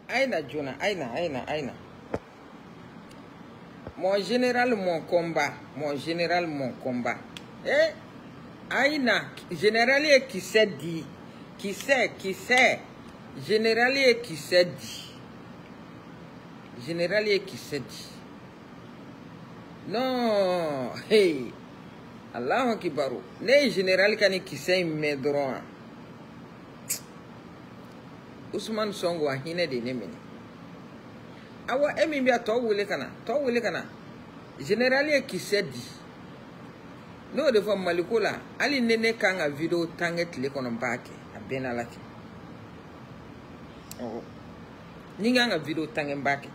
Aïna Jona, Aïna, Aïna, Aïna. Mon général, mon combat. Mon général, mon combat. Eh, Aïna, général qui s'est dit. Qui sait, qui sait. Général qui s'est dit. Général qui s'est dit. Non, hey. Allahu Akbar. Ne général kani qui s'est mis droit. Ousmane Sonko a hinɛ de ne minɛ. Awa e min bɛ yan tɔw wele ka na, tɔw wele ka na. Général ye kisɛ di. N'o de fɔ Maliko la, hali ni ne kan ka vidéo tan kɛ tile kɔnɔ n b'a kɛ, a bɛɛ n'Ala cɛ. Awɔ. Ni n kan ka vidéo tan kɛ n b'a kɛ.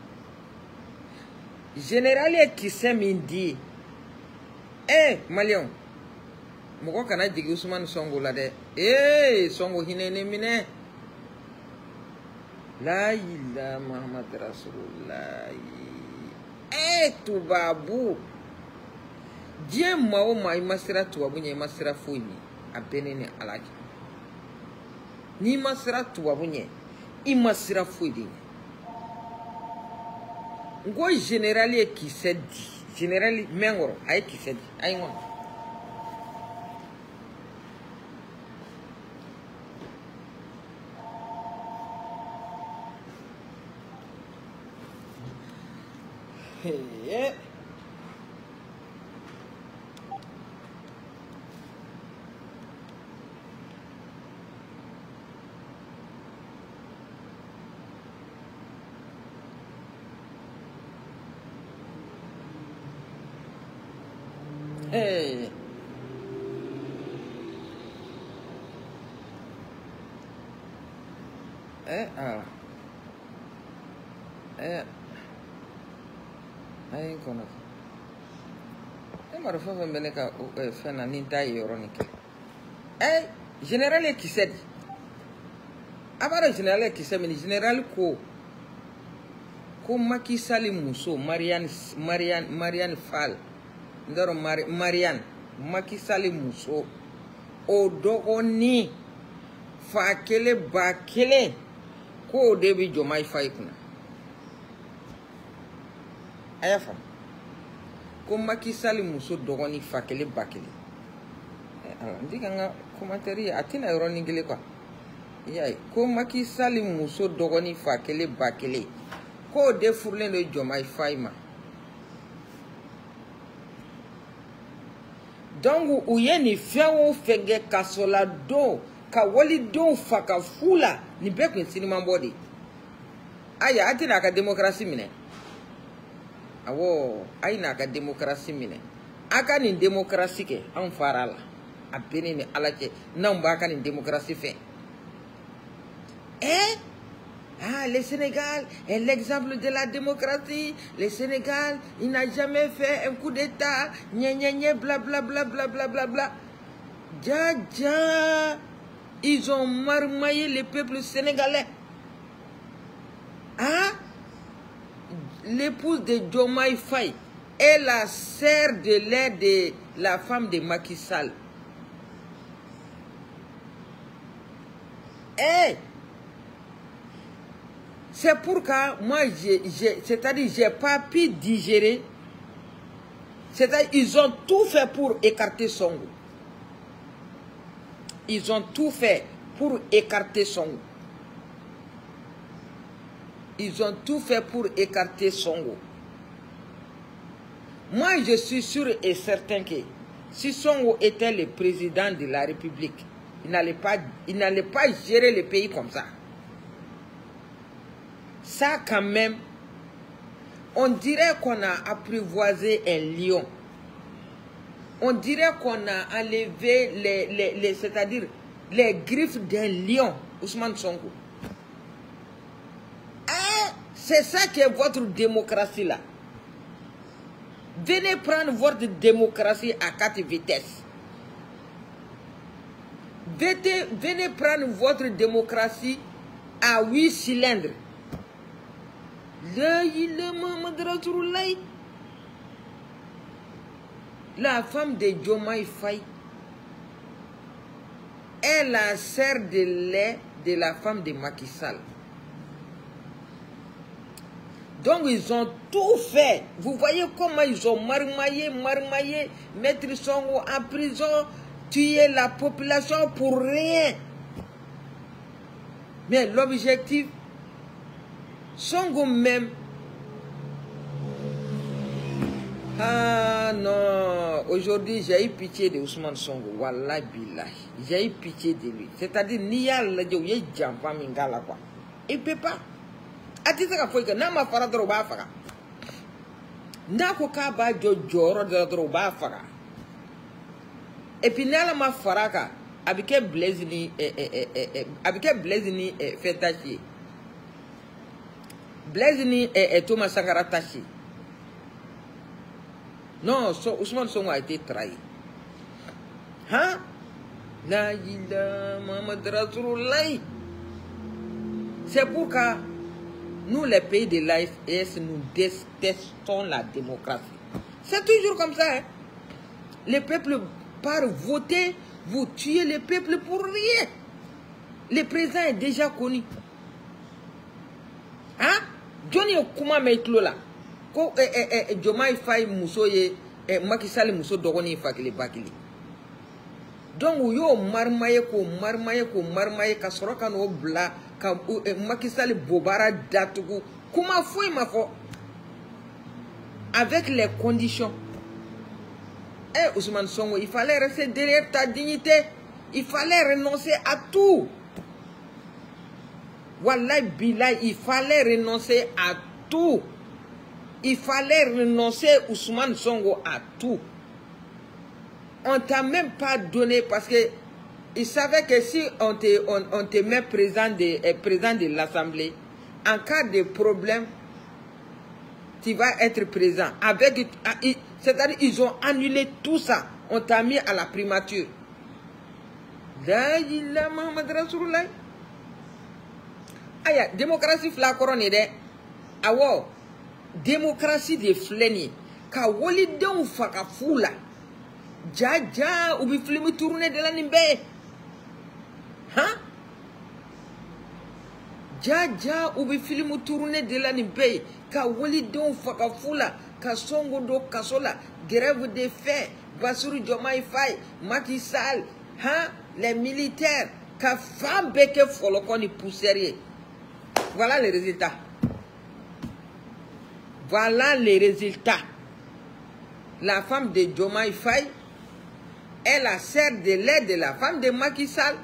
Général ye kisɛ min di, eh Maliyɛnw, mɔgɔ kana jigin Ousmane Sonko la dɛ. Ee Sonko hinɛ ne minɛ. La ilaha Muhammad Rasulullah. Eh tubabu. Diɲɛ maa o maa i ma siran tubabu ɲɛ, i ma siran foyi ɲɛ, a bɛɛ ne ni Ala cɛ. N'i ma siran tubabu ɲɛ, i ma siran foyi de ɲɛ. N ko général ye kisɛ di. Général mɛnkɔrɔ a ye kisɛ di. A ye n kɔnɔ. Hey. Hey. Eh, ah. Eh. Ayi kɔnɔ. E m'a dɔn fɛn fɛn bɛ ne ka fɛn na ni n t'a ye yɔrɔnin kelen. Eh, général ye kisɛ di. A b'a dɔn général ye kisɛ min di. Général ko ko Macky Sall muso Marianne Marianne Marianne Fall. N t'a dɔn Marianne Macky Sall muso o dɔgɔnin fa kelen ba kelen k'o de bɛ Diomaye Faye kunna. A y'a faamu ko Macky Sall muso dɔgɔnin fa kelen ba kelen. Ala n tɛ ka n ka commentaire ye a tɛna yɔrɔnin kelen quoi. I y'a ye ko Macky Sall muso dɔgɔnin fa kelen ba kelen k'o de furulen don Diomaye Faye ma. Donc u ye nin fɛn o fɛn kɛ kasoladon ka walidenw fa ka fu la, nin bɛɛ tun ye sinimanbɔ de ye. Ayiwa a tɛna a ka démocratie minɛ. Awɔ, a ye n'a ka démocratie minɛ. A ka nin démocratie kɛ, anw fara la. A bɛ ne ni Ala cɛ, n'anw b'a ka nin démocratie fɛ. Eh? Ah, le Sénégal est l'exemple de la démocratie. Le Sénégal, il n'a jamais fait un coup d'État. Nya, nya, nya, bla, bla, bla, bla, bla, bla, bla. Dja, dja. Ils ont marmaillé le peuple sénégalais. Ah? L'épouse de Diomaye Faye est la sœur de l'aide de la femme de Macky Sall. Eh! C'est pourquoi moi, c'est-à-dire, j'ai pas pu digérer. C'est-à-dire, ils ont tout fait pour écarter Sonko. Ils ont tout fait pour écarter Sonko. Ils ont tout fait pour écarter Sonko. Moi, je suis sûr et certain que si Sonko était le président de la République, il n'allait pas gérer le pays comme ça. Ça, quand même, on dirait qu'on a apprivoisé un lion. On dirait qu'on a enlevé c'est-à-dire les griffes d'un lion, Ousmane Sonko. Ah, c'est ça qui est votre démocratie là. Venez prendre votre démocratie à 4 vitesses. Venez prendre votre démocratie à 8 cylindres. La femme de Diomaye Faye est la sœur de lait de la femme de Macky Sall. Donc, ils ont tout fait. Vous voyez comment ils ont marmaillé, mettre Sonko en prison, tuer la population pour rien. Mais l'objectif, Sonko même. Ah non, aujourd'hui j'ai eu pitié de Ousmane Sonko. Wallah billah, j'ai eu pitié de lui. C'est-à-dire, ni y'a lajɛ u ye janfa min k'a la quoi. Il peut pas. A tɛ se ka foyi kɛ n'a ma fara dɔrɔn u b'a faga. N'a ko k'a b'a jɔ jɔyɔrɔ dɔ la dɔrɔn u b'a faga. Et puis n'Ala ma fara a kan, a bɛ kɛ Blaise ni a bɛ kɛ Blaise ni fɛn tasi ye. Blaise ni Thomas Sankara tasi. Non, Ousmane Sonko a été trahi. Hein? La ilaha Muhammad Rasulullah. C'est pourquoi nous, les pays de l'AES, nous détestons la démocratie. C'est toujours comme ça. Hein? Le peuple part voter, vous tuez le peuple pour rien. Le président est déjà connu. Hein? Johnny kuma mɛn la ko Diomaye Faye muso ye Macky Sall muso dɔgɔnin fa kelen ba kelen. Donc u y'o marimaye k'o marimaye k'o marimaye ka sɔrɔ ka n'o bila ka Macky Sall bobara datugu, kuma foyi ma fɔ avec les conditions. Eh Ousmane Sonko, il fallait rester derrière ta dignité, il fallait renoncer à tout. Wallahi billahi, il fallait renoncer à tout. Il fallait renoncer, Ousmane Sonko, à tout. On t'a même pas donné parce que il savait que si on te met président de l'Assemblée, en cas de problème, tu vas être présent. Avec, c'est-à-dire, ils ont annulé tout ça. On t'a mis à la primature. La ilaha Muhammad Rasulullah. Aya, démocratie fila kɔrɔ nin dɛ. Awɔ, démocratie de filɛ nin ye. Ka walidenw faga fu la. Ja ja, u bɛ film tourner de la nin bɛɛ ye. Han? Ja ja, u bɛ film tourner de la nin bɛɛ ye. Ka walidenw faga fu la. Ka Sonko don kaso la. Grève de faim. Bassirou Diomaye Faye, Macky Sall, han? Les militaires. Ka fan bɛɛ kɛ fɔlɔkɔ ni poussière ye. Voilà les résultats. Voilà les résultats. La femme de Diomaye Faye est la sœur de lait de la femme de Macky Sall.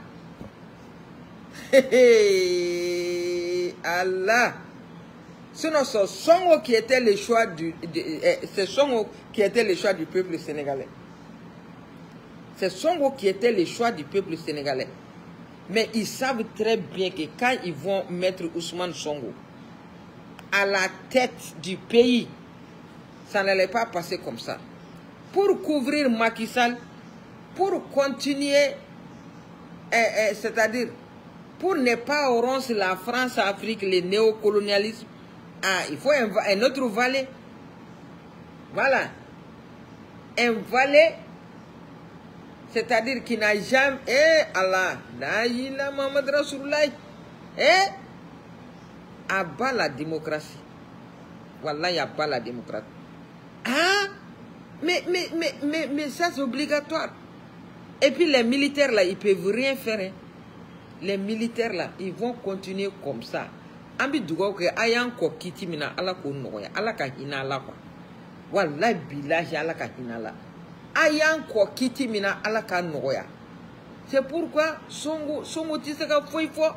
Allah. Sinon, c'est Sonko qui était le choix du, c'est Sonko qui était le choix du peuple sénégalais. C'est Sonko qui était le choix du peuple sénégalais. Mais ils savent très bien que quand ils vont mettre Ousmane Sonko à la tête du pays, ça n'allait pas passer comme ça. Pour couvrir Macky Sall, pour continuer, c'est-à-dire pour ne pas rompre la France-Afrique, le néocolonialisme, ah, il faut un autre valet. Voilà. Un valet, c'est-à-dire qui n'a jamais... Eh Allah, la ilaha Muhammad Rasulullah. Eh, à bas la démocratie. Wallah, il n'y a pas la démocratie. Ah, mais ça c'est obligatoire. Et puis les militaires là, ils ne peuvent rien faire. Hein. Les militaires là, ils vont continuer comme ça. An bɛ dugawu kɛ a y'an kɔ kiti min na, Ala k'o nɔgɔya, Ala ka hinɛ a la quoi. Walahi bilahi, Ala ka hinɛ a la. A y'an kɔ kiti min na, Ala ka nɔgɔya. C'est pourquoi Sonko, Sonko tɛ se ka foyi fɔ,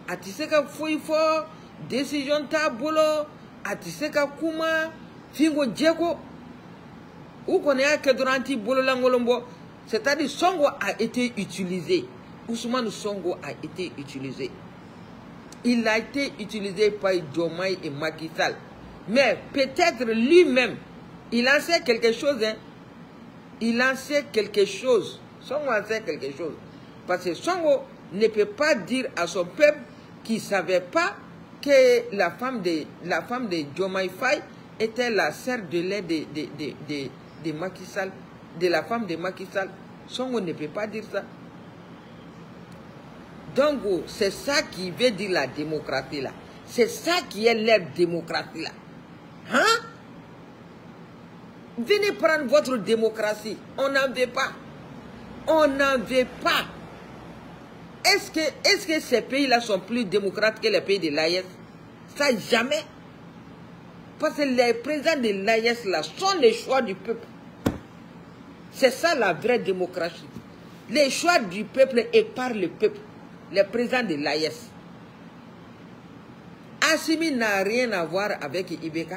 a tɛ se ka foyi fɔ, décision t'a bolo, a tɛ se ka kuma, finko jɛko. U kɔni y'a kɛ dɔrɔn an t'i bololankolon bɔ. C'est-à-dire Sonko a été utilisé. Ousmane Sonko a été utilisé. Il a été utilisé par Diomaye et Macky Sall. Mais peut-être lui-même, il en sait quelque chose. Hein? Il en sait quelque chose. Sonko en sait quelque chose. Parce que Sonko ne peut pas dire à son peuple qu'il ne savait pas que la femme de Diomaye Faye était la sœur de lait de Macky Sall, de la femme de Macky Sall. Sonko ne peut pas dire ça. Donc, c'est ça qui veut dire la démocratie là. C'est ça qui est leur démocratie là. Hein? Venez prendre votre démocratie. On n'en veut pas. On n'en veut pas. Est-ce que ces pays-là sont plus démocrates que les pays de l'AES? Ça, jamais. Parce que les présidents de l'AES là sont les choix du peuple. C'est ça la vraie démocratie. Les choix du peuple et par le peuple. Les présidents de l'AES. Assimi n'a rien à voir avec IBK.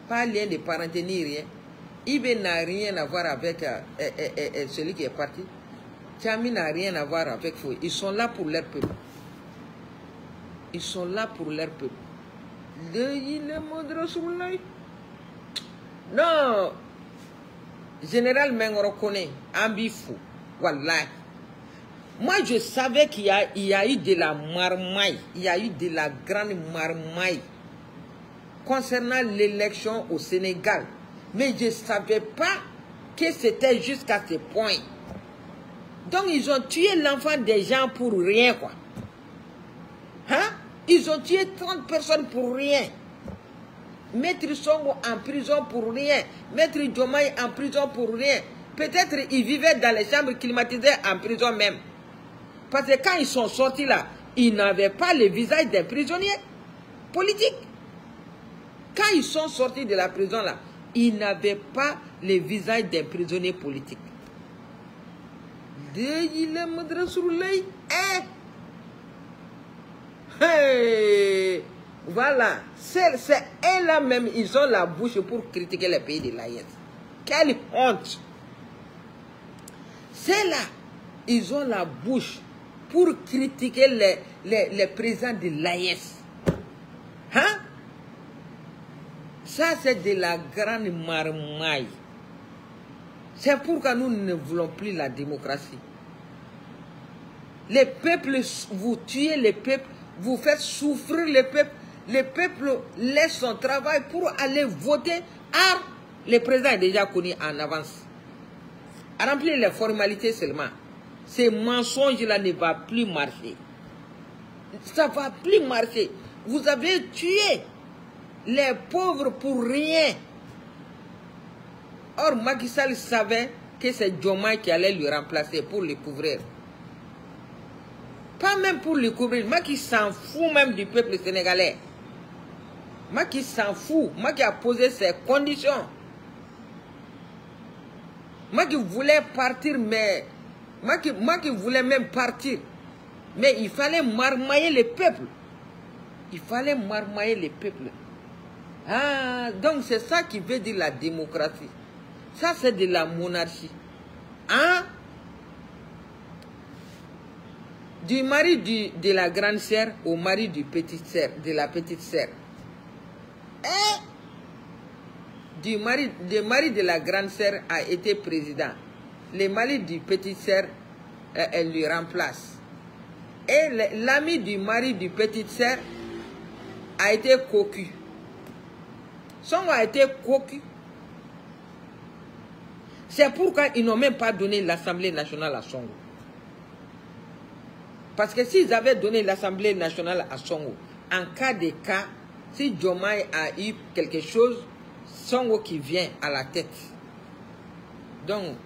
Pas lien de parenté ni rien. IB n'a rien à voir avec celui qui est parti. Tchami n'a rien à voir avec Foué. Ils sont là pour leur peuple. Ils sont là pour leur peuple. Non. Général Mengoro Kone, Ambi fou. Wallah. Moi, je savais qu'il y a eu de la marmaille. Il y a eu de la grande marmaille concernant l'élection au Sénégal. Mais je ne savais pas que c'était jusqu'à ce point. Donc, ils ont tué l'enfant des gens pour rien, quoi. Hein? Ils ont tué 30 personnes pour rien. Maître Sonko en prison pour rien. Maître Diomaye en prison pour rien. Peut-être ils vivaient dans les chambres climatisées en prison même. Parce que quand ils sont sortis là, ils n'avaient pas le visage des prisonniers politiques. Quand ils sont sortis de la prison là, ils n'avaient pas le visage des prisonniers politiques. Hey, voilà, c'est eux-là même, ils ont la bouche pour critiquer les pays de l'AES. Quelle honte! C'est là, ils ont la bouche pour critiquer les présidents de l'AES. Hein? Ça, c'est de la grande marmaille. C'est pourquoi nous ne voulons plus la démocratie. Les peuples, vous tuez les peuples, vous faites souffrir les peuples. Le peuple laisse son travail pour aller voter. Ah, le président est déjà connu en avance. À remplir les formalités seulement. Ces mensonges-là ne vont plus marcher. Ça ne va plus marcher. Vous avez tué les pauvres pour rien. Or, Macky Sall savait que c'est Diomaye qui allait lui remplacer pour le couvrir. Pas même pour le couvrir. Macky s'en fout même du peuple sénégalais. Macky s'en fout. Macky a posé ses conditions. Macky voulait partir, mais... Macky voulait même partir. Mais il fallait marmailler le peuple. Il fallait marmailler le peuple. Ah, donc c'est ça qui veut dire la démocratie. Ça, c'est de la monarchie. Hein? Du mari de la grande sœur au mari du petit sœur, de la petite sœur. Hein? Du mari de la grande sœur a été président. Le mari du petit sœur, elle lui remplace. Et l'ami du mari du petit sœur a été cocu. Sonko a été cocu. C'est pourquoi ils n'ont même pas donné l'Assemblée nationale à Sonko. Parce que s'ils avaient donné l'Assemblée nationale à Sonko, en cas de cas, si Diomaye a eu quelque chose, Sonko qui vient à la tête. Donc,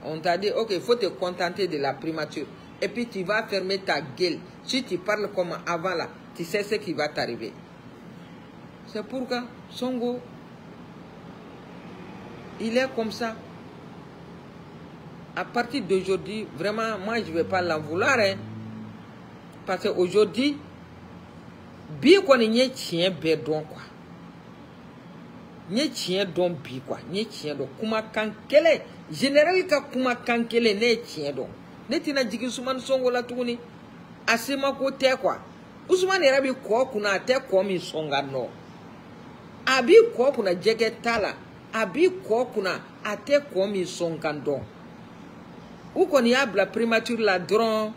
on t'a dit, ok, il faut te contenter de la primature. Et puis tu vas fermer ta gueule. Si tu parles comme avant là, tu sais ce qui va t'arriver. C'est pourquoi Sonko, il est comme ça. À partir d'aujourd'hui, vraiment, moi, je ne vais pas l'en vouloir. Hein. Parce qu'aujourd'hui, bi koni nye tien be don quoi. Nye tien don bi quoi. Nye tien don kuma kan kele. Général ka kuma kan kele ne tien don. Ne tina jigi Ousmane Sonko la tuguni. Asema ko te quoi. Ousmane yɛrɛ bi kɔ kunna a tɛ kɔ min sɔn ka nɔ. A bi kɔ kunna jɛgɛ t'a la. A bi kɔ kunna a tɛ kɔ min sɔn ka dɔn. U kɔni y'a bila primature la dɔrɔn.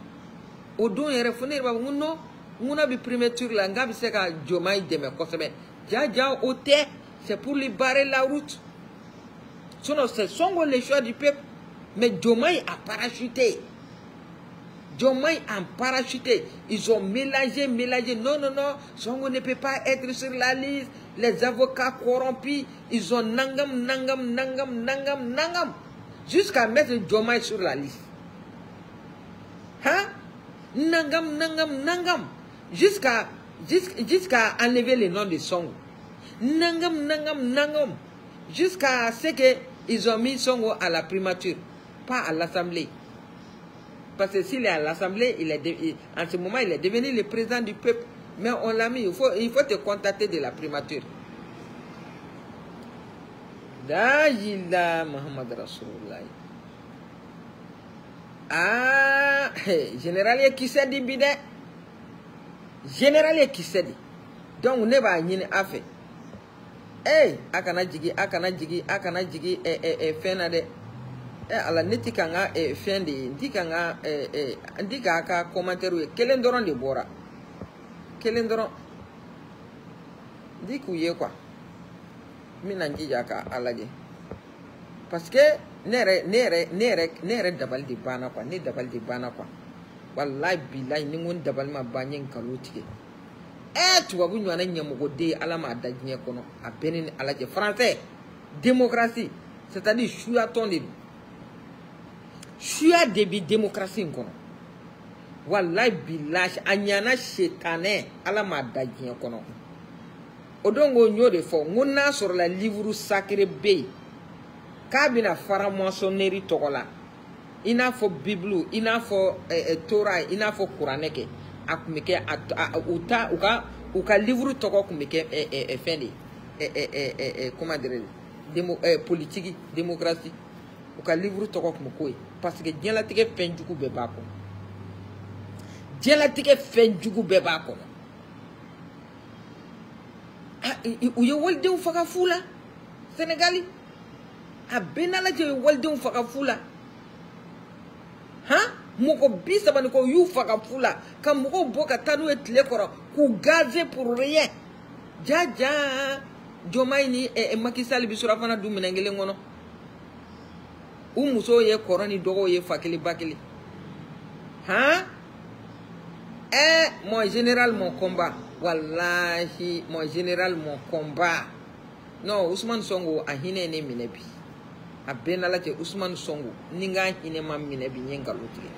O don yɛrɛ fo ne yɛrɛ b'a fɔ n ko non, n ko n'a bɛ primature la n k'a bɛ se ka Diomaye dɛmɛ kosɛbɛ. Ja ja o tɛ, c'est pour lui barrer la route. Sinon c'est Sonko le choix du peuple. Mais Diomaye a parachuté. Diomaye en parachuté. Ils ont mélangé, mélangé. Non, non, non, Sonko ne peut pas être sur la liste. Les avocats corrompus, ils ont nangam, nangam, nangam, nangam, nangam. Jusqu'à mettre Diomaye sur la liste. Hein? Nangam, nangam, nangam. Jusqu'à enlever le nom de Sonko. Nangam, nangam, nangam. Jusqu'à ce qu'ils ont mis Sonko à la primature, pas à l'Assemblée. Parce que s'il est à l'Assemblée, en ce moment, il est devenu le président du peuple. Mais on l'a mis, il faut te contacter de la primature. La ilaha Muhammad Rasulullah. Ah, général qui s'est dit bidé. Général qui s'est dit. Donc, on va y aller. Hey, akana jigi, akana jigi, akana jigi, fin de. Ala ne ti kan ka fɛn de ye n ti kan ka n ti k'a ka commentaire ye kelen dɔrɔn de bɔra kelen dɔrɔn n ti k'u ye quoi n bɛna n jija k'a lajɛ parce que ne yɛrɛ dabali de banna quoi ne dabali de banna quoi walayi bilayi ni n ko n dabali ma ban n ye nkalon tigɛ tubabu ɲɔgɔnna ɲɛmɔgɔden ala m'a da diɲɛ kɔnɔ a bɛɛ ne ni ala cɛ français démocratie c'est-à-dire suya tɔn de don. Suya de bi démocratie in kɔnɔ walayi bilahi a ɲana setanɛ ala m'a da diɲɛ kɔnɔ o don ko n y'o de fɔ n ko n'a sɔrɔla livre sacré bɛ yen k'a bɛna franc-maçonnerie tɔgɔ la i n'a fɔ bible i n'a fɔ Torah i n'a fɔ kuranɛ kɛ a tun bɛ kɛ u ta u ka livre tɔgɔ tun bɛ kɛ fɛn de ye comment dirais-je politique démocratie u ka livre tɔgɔ tun bɛ k'o ye. Parce que diɲɛlatigɛ fɛn jugu bɛɛ b'a kɔnɔ diɲɛlatigɛ fɛn jugu bɛɛ b'a kɔnɔ u ye walidenw faga fu la Sénégali a bɛɛ n'Ala cɛ u ye walidenw faga fu la han mɔgɔ 30 ni kɔ u y'u faga fu la ka mɔgɔw bɔ ka taa n'u ye tile kɔrɔ k'u gazer pour rien ja ja Diomaye ni Macky Sall bi surafana dun minɛn kelen kɔnɔ. U musow ye kɔrɔ ni dɔgɔw ye fa kelen ba kelen han mon général mon combat wallahi mon général mon combat non Ousmane Sonko a hinɛ ye ne minɛ bi a bɛɛ n'Ala cɛ Ousmane Sonko ni n ka hinɛ ma minɛ bi n ye nkalon tigɛ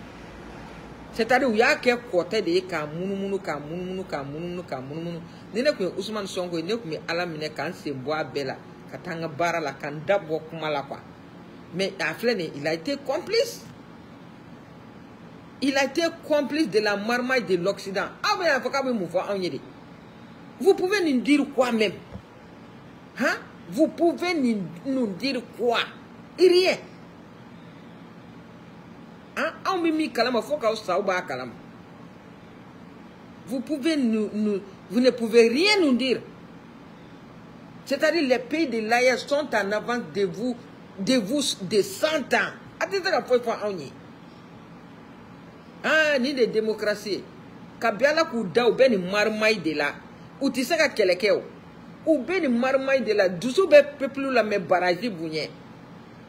c'est-à-dire u y'a kɛ kɔtɛ de ye k'a munumunu k'a munumunu k'a munumunu k'a munumunu ni ne tun ye Ousmane Sonko ye ne tun bɛ Ala minɛ k'an sen bɔ a bɛɛ la ka taa n ka baara la ka n da bɔ kuma la quoi. Mais il a été complice. Il a été complice de la marmaille de l'Occident. Ah ben, vous pouvez nous dire quoi même? Hein? Vous pouvez nous dire quoi? Rien. Hein? Vous pouvez vous ne pouvez rien nous dire. C'est-à-dire les pays de l'AES sont en avance de vous. De vous de 100 ans. Ah, ni de démocratie. Kabiala k'u da u bɛ nin marmaille de la. U tɛ se ka kɛlɛ kɛ o. U bɛ nin marmaille de la. Dusu bɛ peuple la mais baraji b'u ɲɛ.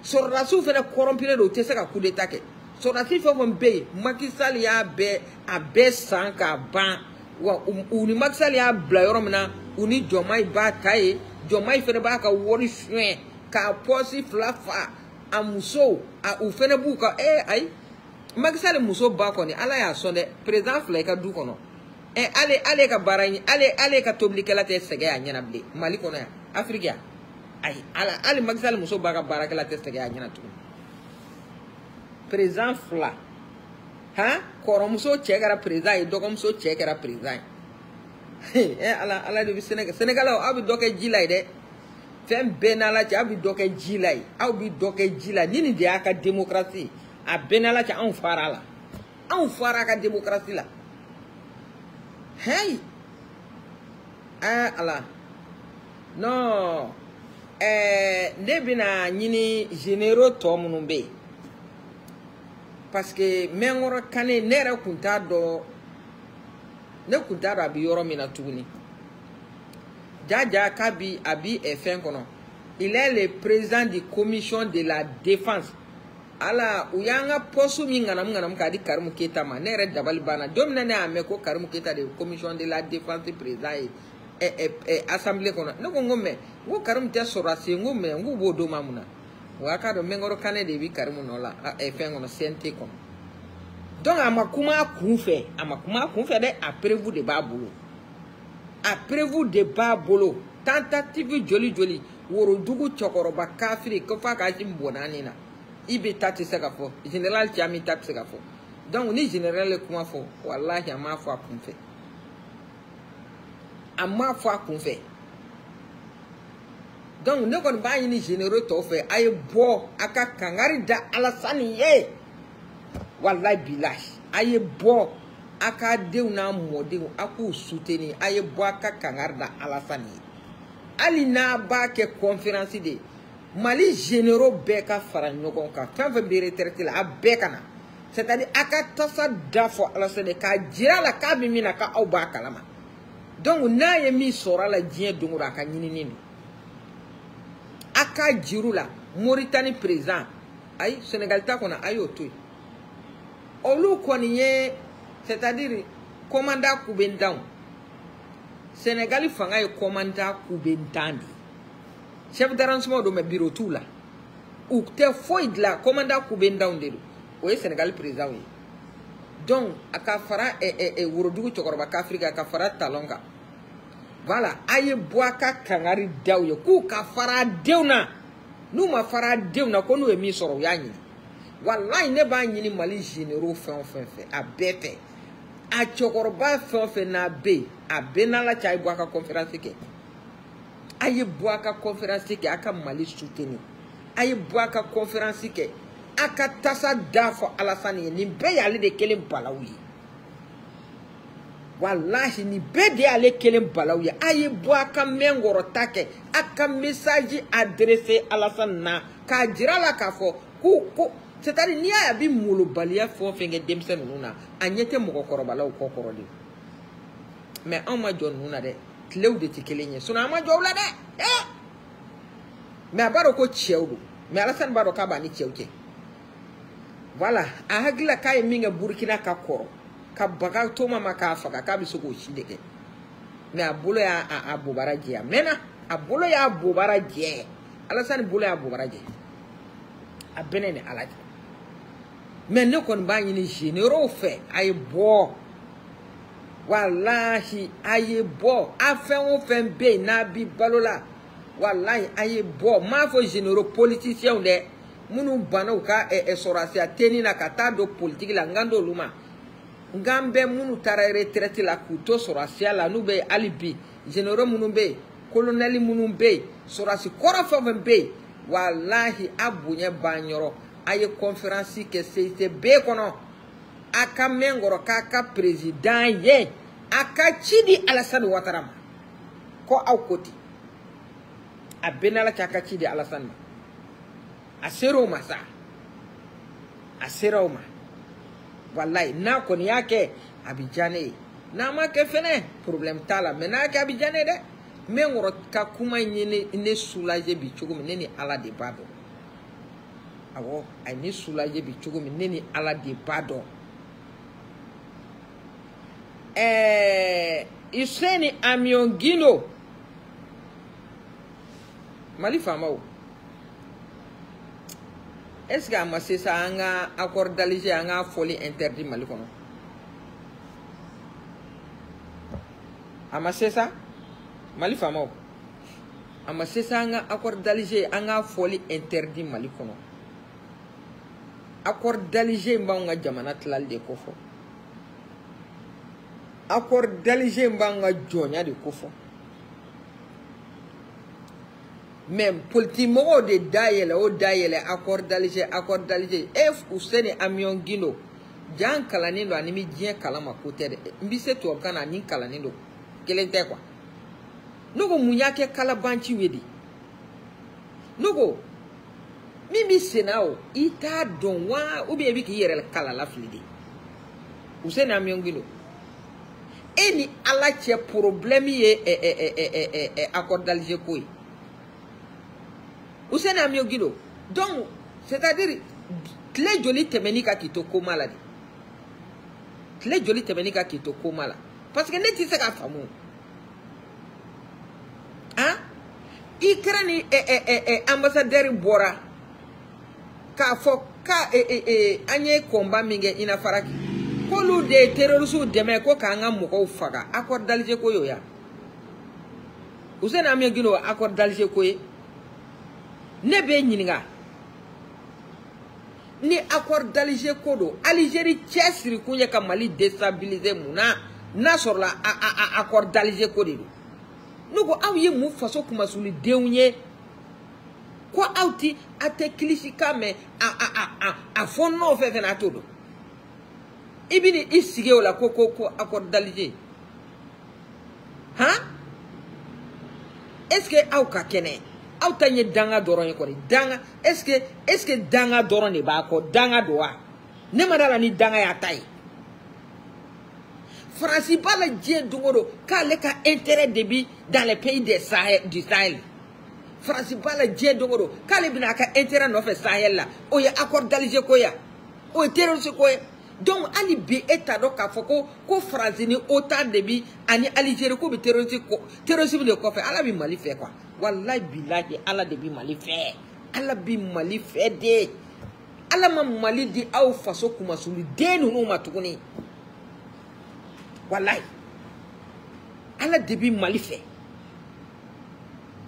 Sɔrɔdasiw fana corrompulen don u tɛ se ka coup d'état kɛ. Sɔrɔdasi fɛn o fɛn bɛ yen Macky Sall y'a bɛɛ san k'a ban. Wa u ni Macky Sall y'a bila yɔrɔ min na u ni Diomaye b'a ta ye. Diomaye fana b'a ka wari suɲɛ. K'a pɔsi fila fa a musow a u fɛnɛ b'u ka ayi Macky Sall muso ba kɔni ala y'a sɔn dɛ président fila i ka du kɔnɔ ale ka baara ɲi ale ka tobilikɛla tɛ sɛgɛn a ɲɛna bilen Mali kɔnɔ yan Afrique yan ayi ala hali Macky Sall muso ba ka baarakɛla tɛ sɛgɛn a ɲɛna tuguni président fila han kɔrɔmuso cɛ kɛra président ye dɔgɔmuso cɛ kɛra président ye ala ala de bɛ Sénégalais aw bɛ dɔ kɛ ji la ye dɛ. Fɛn bɛɛ n'Ala cɛ aw bɛ dɔ kɛ ji la ye aw bɛ dɔ kɛ ji la ni nin de y'a ka démocratie a bɛɛ n'Ala cɛ anw fara la anw fara a ka démocratie la hey ala non ne bɛna ɲini généraux tɔ minnu bɛ yen parce que Mɛnkɔrɔ Kane ne yɛrɛ tun t'a dɔn ne tun t'a dɔn a bɛ yɔrɔ min na tuguni. Jaja Kabi Abi est fin. Il est le président de la commission de la défense. Ala u y'an ka poste min ŋanamu ŋanamu k'a di Karimu Keyita ma, ne yɛrɛ dabali banna. Don min na ne y'a mɛn ko Karimu Keyita de ye commission de la défense président ye assemblée kɔnɔ, ne ko n ko mais n ko Karimu tɛ sɔrɔdasi ye, n ko mais n k'u b'o d'o ma mun na? Wa a k'a dɔn Mɛnkɔrɔ Kanɛ de bɛ Karimu nɔ la fɛn kɔnɔ, CNT kɔnɔ. Donc a ma kuma a kun fɛ, a ma kuma a kun fɛ dɛ, a preuve de b'a bolo, a preuve de b'a bolo. Tentative joli joli, worodugu cɛkɔrɔba kafiri ko f'a ka si bɔnna nin na, i bɛ ta tɛ se ka fɔ, général Tiami ta tɛ se ka fɔ. Donc ni général ye kuma fɔ, walahi a m'a fɔ a kun fɛ, a m'a fɔ a kun fɛ. Donc ne kɔni b'a ɲini généraux tɔw fɛ, a ye bɔ a ka kangari da Alasani ye, walahi bilahi, a ye bɔ a ka denw n'a mɔdenw a k'u soutenir, a ye bɔ a ka kangari da Alasani ye. Hali n'a b'a kɛ conférence de ye, Mali généraux bɛɛ ka fara ɲɔgɔn kan, fɛn fɛn bɛ retraite la a bɛɛ ka na, c'est à dire a ka tasa da fɔ Alasani ye k'a jira a la k'a bɛ min na k'aw b'a kalama. Donc n'a ye min sɔrɔ a la diɲɛ don o don, a ka ɲinini don, a ka jiru la. Mauritanie président, ayi Sénégal ta kɔnɔ a y'o to yen, olu kɔni ye c'est à dire commandant kubendanw, Sénégal fanga ye commandant kubendan de ye, chef d'arrondissement don mais bureau t'u la, u tɛ foyi dilan, commandant kubendanw de don, o ye Sénégal président ye. Donc a ka fara worodugu cɛkɔrɔba kafiri kan, ka fara talon kan, voilà, a ye bɔ a ka kangari daw ye k'u ka fara denw na, n'u ma fara denw na ko n'u ye min sɔrɔ u y'a ɲini. Walahi ne b'a ɲini Mali généraux fɛn o fɛn fɛ, a bɛɛ fɛ, a cɛkɔrɔba fɛn o fɛn n'a bɛ yen, a bɛɛ n'Ala cɛ, a ye bɔ a ka conférence kɛ, a ye bɔ a ka conférence kɛ, a ka Mali soutenir, a ye bɔ a ka conférence kɛ, a ka tasa da fɔ Alasani ye. Nin bɛɛ y'ale de kelen balawu ye, walahi nin bɛɛ de y'ale kelen balawu ye. A ye bɔ a ka mɛnkɔrɔta kɛ, a ka message adressé Alasani na k'a jira a la k'a fɔ ko c'est à dire n'i y'a ye a bɛ molobaliya fɛn o fɛn kɛ denmisɛn ninnu na, a ɲɛ tɛ mɔgɔkɔrɔbalaw kɔ kɔrɔ de. Mais anw ma jɔ ninnu na dɛ, tilew de tɛ kelen ye, sinon an ma jɔ u la dɛ. Mais a b'a dɔn ko cɛw don, mais Alasani b'a dɔn k'a b'a ni cɛw cɛ. Voilà, a hakili la k'a ye min kɛ Burukina ka kɔrɔ, ka baga Toma ma k'a faga, k'a bɛ se k'o si de kɛ. Mais a bolo y'a a bobara jɛ, a mɛnna, a bolo y'a bobara jɛ, Alasani bolo y'a bobara jɛ, a bɛ ne ni Ala cɛ. Mais ne kɔni b'a ɲini généraux fɛ, a ye bɔ, walahi a ye bɔ, a fɛn o fɛn bɛ yen n'a bi balo la, walahi a ye bɔ. N m'a fɔ généraux politiciens dɛ, minnu banna u ka sɔrɔdasiya tenue na ka taa don politique la, n kan t'olu ma. N kan bɛ minnu taara retraite la k'u to sɔrɔdasiya la, n'u bɛ hali bi généraux minnu bɛ yen, colonel minnu bɛ yen, sɔrɔdasi kɔrɔ fɛn o fɛn bɛ yen, walahi a bonya b'an yɔrɔ. A ye conférence kɛ CICB kɔnɔ, a ka mɛn kɔrɔ k'a ka président ye, a ka ci di Alasani Ouattara ma ko aw ko ten, a bɛɛ n'Ala cɛ, a ka ci di Alasani ma. A sera o ma sa, a sera o ma, walayi n'a kɔni y'a kɛ a bɛ diya ne ye, n'a ma kɛ fɛnɛ problème t'a la, mais n'a kɛ a bɛ diya ne ye dɛ. N bɛ n kɔrɔ ka kuma in ye ne soulager bi cogo min, ne ni Ala de b'a dɔn. Awɔ, a ye ne soulager bi cogo min, ne ni Ala de b'a dɔn. Useni Amion Guindo, Mali faamaw, est-ce que a ma se sa an ka accord d'Alger an k'a fɔli interdit Mali kɔnɔ? A ma se sa Mali faamaw, a ma se sa an ka accord d'Alger an k'a fɔli interdit Mali kɔnɔ? Accord d'Alger in b'anw ka jamana tilali de kofɔ, accord d'Alger in b'anw ka jɔnya de kofɔ. Mais politique mɔgɔw de da yɛlɛ o da yɛlɛ accord d'Alger, accord d'Alger. E Useni Amion Guindo, jan kalannen don ani bɛ diɲɛ kalama ko tɛ dɛ, n bɛ se tubabukan na ani n kalannen don kelen tɛ quoi. Ne ko mun y'a kɛ kalabanciw ye de? Ne ko min bɛ sen na o, i t'a dɔn wa, ou bien i bɛ k'i yɛrɛ kala lafili de? Useni Amion Guindo, e ni Ala cɛ problème ye accord d'Alger ko ye. Useni Amion Guindo, donc c'est-à-dire Tile joli tɛmɛn'i kan k'i to coma la de? Tile joli tɛmɛn'i kan k'i to coma la? Parce que ne tɛ se k'a faamu. Han, Ukraine ambassadeur bɔra k'a fɔ k'a an ye combat min kɛ Inafaraki, k'olu de ye terroristes dɛmɛ ko k'an ka mɔgɔw faga. Accord d'Alger ko y'o ya? Housseini Amion Guindo, accord d'Alger ko ye? Ne b'e ɲininka, ni accord d'Alger ko don, Algérie cɛ siri kun ye ka Mali déstabiliser mun na, n'a sɔrɔla accord d'Alger ko de don? Ne ko aw ye mun faso kumasuludenw ye ko aw ti a tɛ kilisi kan mɛn, a fɔ nɔ fɛn fɛn na, a t'o dɔn. I bɛ i sigi o la ko accord d'Alger. Han, est ce que aw ka kɛnɛ? Aw ta ye danga dɔrɔn ye kɔni, danga. Est ce que danga dɔrɔn de b'a kɔ? Danga don wa? Ne ma da la ni danga y'a ta ye. Faransi b'a la diɲɛ don o don k'ale ka intérêt de bi dans les pays des Sahel, du Sahel. Faransi b'a la diɲɛ don o don k'ale bɛna a ka intérêt nɔfɛ Sahel la. O ye accord d'Alger ko ye, o ye terroriste ko ye. Donc hali bi e t'a dɔn k'a fɔ ko Faransi ni OTAN de bi ani Algérie ko bɛ terroriste ko terrorisme de kɔfɛ. Ala bi Mali fɛ quoi, walayi bilahi, Ala de bi Mali fɛ. Ala bi Mali fɛ de. Ala ma Mali di aw faso kumasuli den ninnu ma tuguni. Walayi, Ala de bi Mali fɛ.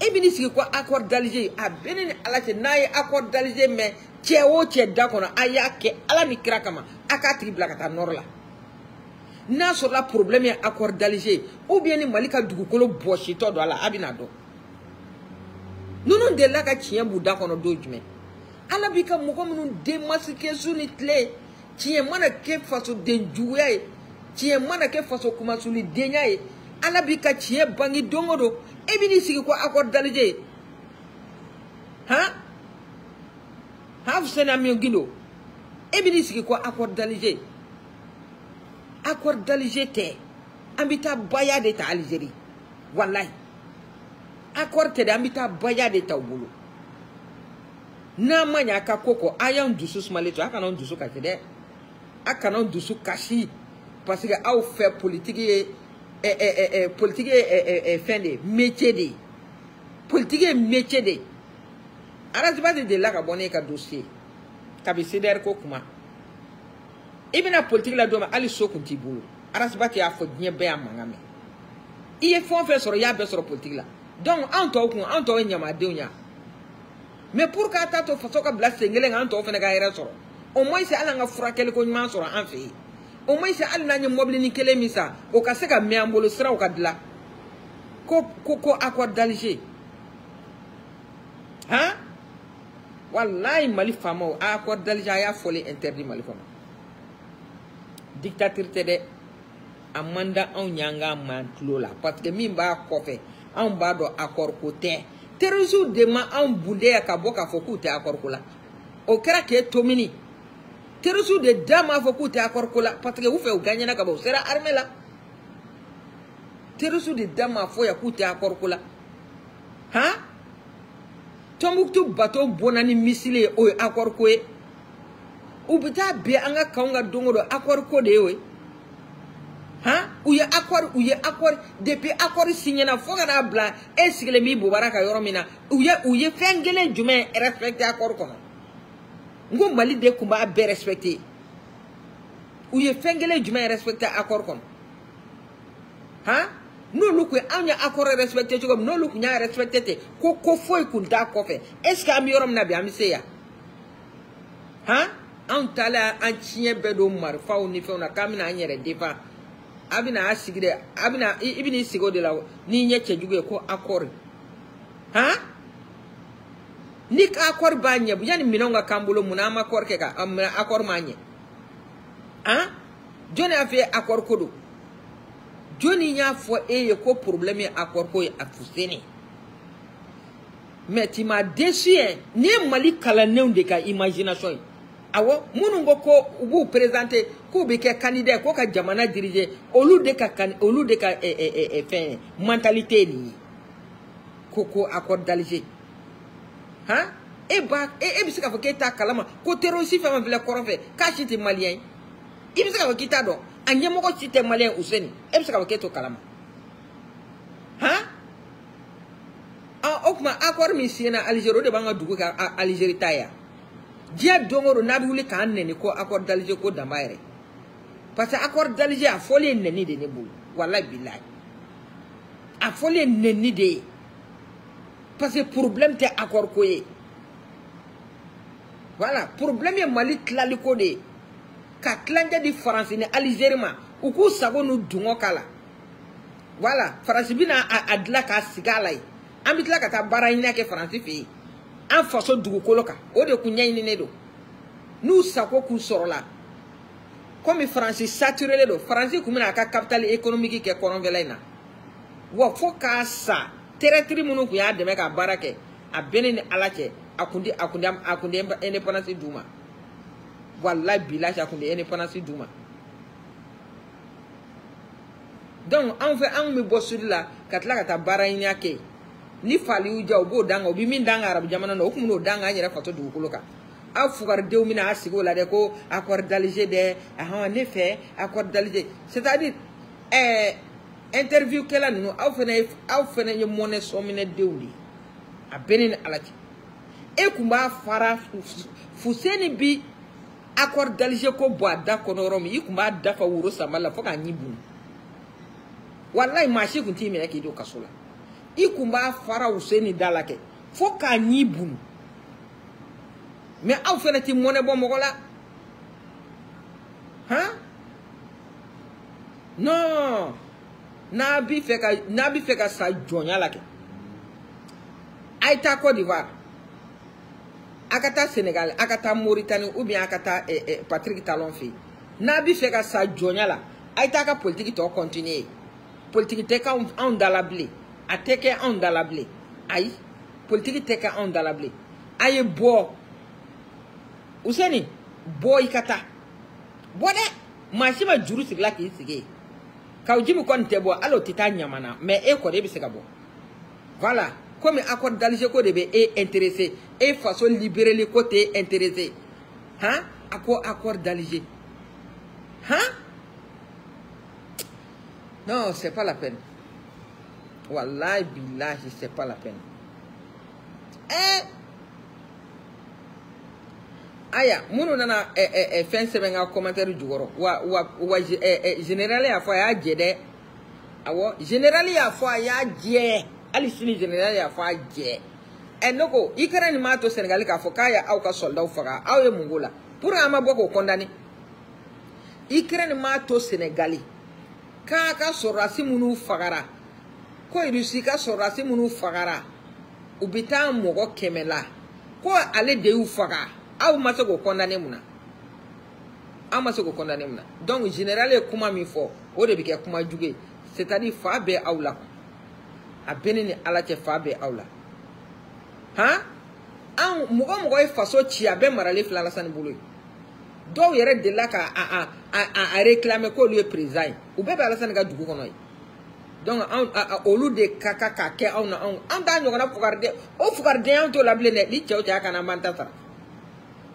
E bɛ n'i sigi ko accord d'Alger. A bɛ ne ni Ala cɛ, n'a ye accord d'Alger mɛn cɛ o cɛ da kɔnɔ, a y'a kɛ Ala ni kira kama, a k'a tigi bila ka taa nord la. N'a sɔrɔla problème ye accord d'Alger ou bien ni Mali ka dugukolo bɔsitɔ don a la, a bɛna dɔn. Ninnu delila ka tiɲɛ b'u da kɔnɔ don jumɛn? Ala b'i ka mɔgɔ minnu démasquer su ni tile, tiɲɛ mana kɛ fasoden juguya ye, tiɲɛ mana kɛ faso kumasulidenya ye, Ala b'i ka tiɲɛ bange don o don. E bɛ n'i sigi ko accord d'Alger. Han han, Housseini Amion Guindo, e bɛ n'i sigi ko accord d'Alger. Accord d'Alger tɛ, an bɛ taa baya de ta Algérie. Walayi, accord tɛ dɛ, an bɛ taa baya de ta u bolo. N'a ma ɲɛ a ka ko kɔ, a y'anw dusu sumalen to, a kana anw dusu kasi dɛ, a kana anw dusu kasi, parce que aw fɛ politique ye politique ye fɛn de ye, métier de ye. Politique ye métier de ye. Ras Bath de delila ka bɔ n'e ka dossier kabi CDR ko kuma. I bɛna politique la don min, hali so kun t'i bolo. Ras Bath y'a fɔ, diɲɛ bɛɛ y'a mankan mɛn. I ye fɛn o fɛn sɔrɔ, i y'a bɛɛ sɔrɔ politique la. Donc anw tɔw kun, anw tɔw ye ɲamadenw ye. Mais pour k'a ta to faso ka bila sen kelen kan, an tɔw fana ka hɛrɛ sɔrɔ, au moins hali an ka furakɛli ko ɲuman sɔrɔ an fɛ yen, au moins hali n'an ye mɔbilinin kelen min san, o ka se ka mɛn an bolo, siraw ka dilan. Ko accord d'Alger. Han, walayi, Mali faamaw, accord d'Alger a y'a fɔlen interdit Mali kɔnɔ. Dictature tɛ dɛ, a man da anw y'an ka man tulo la, parce que min b'a kɔfɛ, anw b'a dɔn accord ko tɛ. Terroristes de ma anw bunde yan ka bɔ k'a fɔ k'u tɛ accord ko la. O kɛra k'e tomini. Terroristes de da m'a fɔ k'u tɛ accord ko la, parce que u fɛ u gagnera ka ban, u sera armée la. Terroristes de da m'a fɔ yan k'u tɛ accord ko la. Han, Tombouctou bateau bonna ni missile ye, o ye accord ko ye? U bɛ taa bin an ka kanw ka don o don, accord ko de ye o ye? Han, u ye accord depuis accord signé na fo ka n'a bila e sigilen b'i bobara ka yɔrɔ min na, u ye fɛn kelen jumɛn respecté accord kɔnɔ? N ko Mali de tun b'a bɛɛ respecté. U ye fɛn kelen jumɛn respecté accord kɔnɔ? Han, n'olu kun anw ye accord respecté cogo min, n'olu kun y'a respecté ten, ko foyi kun t'a kɔfɛ, est ce que an bɛ yɔrɔ min na bi, an bɛ se yan? Han, anw taalen an tiɲɛ bɛɛ don marifaw ni fɛnw na k'an bɛna an yɛrɛ défend. A bɛna a sigi dɛ, a bɛna i bɛn'i sigi o de la n'i ɲɛ cɛjugu ye ko accord. Han, ni accord b'a ɲɛ, yanni minɛnw ka k'an bolo, mun na an ma accord kɛ ka mun accord m'a ɲɛ? Han, jɔnni y'a fɔ e accord ko don? Jɔnni y'a fɔ e ye ko problème ye accord ko ye? A Fuseni, mais tu m'as déçu hein. Nin ye Mali kalannenw de ka imagination ye. Awɔ, minnu ko ko u b'u présenter k'u bɛ kɛ candidat ye ko ka jamana diriger, olu de ka fɛn ye mentalité ye nin ye ko accord d'Alger. Han, E b'a e bɛ se k'a fɔ k'e t'a kalama ko terroriste fɛn fɛn filɛ kɔrɔn fɛ k'a si tɛ malien ye. I bɛ se k'a fɔ k'i t'a dɔn a ɲɛmɔgɔ si tɛ malien Useni, e bɛ se k'a fɔ k'e t'o kalama han? O tuma accord min signé na Algérie, o de b'an ka dugu kɛ Algérie ta ye. Diɲɛ don o don n'a bɛ wuli k'an nɛni ko accord d'Alger ko danba yɛrɛ, parce que accord d'Alger a fɔli ye nɛni de ne bolo, walahi bilahi a fɔli ye nɛni de ye, parce que problème tɛ accord ko ye. Voilà, problème ye Mali tilali ko de ye, ka tilancɛ di Faransi ni Algérie ma, u k'u sago n'u dungɔ k'a la. Voilà, Faransi bɛna a dilan k'a sigi a la yen, an bɛ tila ka taa baara ɲini kɛ Faransi fɛ yen, an faso dugukolo kan, o de kun ɲɛɲininen don. N'u sago k'u sɔrɔ la, komi Faransi saturé don, Faransi kun bɛna a ka capital économique kɛ kɔrɔnfɛla in na, wa fo k'a sa traître minnu kun y'a dɛmɛ ka baara kɛ, a bɛ ne ni Ala cɛ, a kun tɛ indépendance d'u ma, walahi bilahi a kun tɛ indépendance d'u ma. Donc anw fɛ, anw bɛ bɔ sud la ka tila ka taa baara ɲini kɛ, ni fali y'u ja u b'o d'an kan, u bɛ min d'an kan arabu jamana na, o kun b'o d'an kan an yɛrɛ faso dugukolo kan. Aw fugaridenw bɛna a sigi o la dɛ ko accord d'Alger dɛ, ahɔn ne fɛ accord d'Alger, c'est-à-dire interview kɛla ninnu, aw fana ye mɔnɛ sɔminɛdenw de ye, a bɛ ne ni Ala cɛ. E kun b'a fara Fuseni bi accord d'Alger ko bɔ a da kɔnɔ yɔrɔ min, i kun b'a dafa woro sama la fo k'a ɲi bunu, walayi maa si kun t'i minɛ k'i don kaso la, i kun b'a fara Useni da la kɛ fo k'a ɲi bunu. Mais aw fana ti mɔnɛ bɔ mɔgɔ la han? Non, n'a bi fɛ ka sa jɔnya la kɛ, a ye taa Côte d'Ivoire, a ka taa Sénégal, a ka taa Mauritanie, ou bien a ka taa Patrick Talon fɛ yen. N'a bi fɛ ka sa jɔnya la, a ye taa ka politique tɔ continuer. Politique tɛ k'anw anw da la bilen, a tɛ kɛ anw da la bilen, ayi, politique tɛ kɛ anw da la bilen. A ye bɔ Useni, bɔ i ka taa bɔ dɛ, maa si ma juru sigi la k'i sigi yen. Kaw Jimi kɔni tɛ bɔ, hali o tɛ taa ɲama na, mais e kɔni e bɛ se ka bɔ. Voilà, komi accord d'Alger ko de bɛ e intéressé, e faso libéré ko t'e intéressé, han? A ko accord d'Alger, han? Non, c'est pas la peine. Wallahi billahi, c'est pas la peine. Aya, minnu nana fɛn sɛbɛn ka commentaire jukɔrɔ, wa général y'a fɔ a y'a jɛ dɛ, awɔ, général y'a fɔ a y'a jɛ, hali sini général y'a fɔ a jɛ. Ne ko Ukraine m'a to Sénégal k'a fɔ k'a ye aw ka soldats faga, aw ye mun k'o la? Pour an ma bɔ k'o condamner. Ukraine m'a to Sénégal k'a ka sɔrɔdasi minnu fagara, ko Russie ka sɔrɔdasi minnu fagara, u bɛ taa mɔgɔ 100 la, ko ale de y'u faga. Aw ma se k'o condamner mun na? Aw ma se k'o condamner mun na? Donc général ye kuma min fɔ, o de bɛ kɛ kuma jugu ye, c'est-à-dire fa bɛ aw la, a bɛ ne ni Ala cɛ, fa bɛ aw la. Han, anw mɔgɔ ye faso ci, a bɛɛ maralen filɛ Alasani bolo ye. Dɔw yɛrɛ delila ka a réclamer k'olu ye président ye, u bɛɛ bɛ Alasani ka dugu kɔnɔ ye. Donc anw olu de ka kan ka kɛ anw na, anw t'a ɲɔgɔnna fugariden, o fugaridenya anw t'o la bilen dɛ, ni cɛw cɛ a kana an b'an ta sara.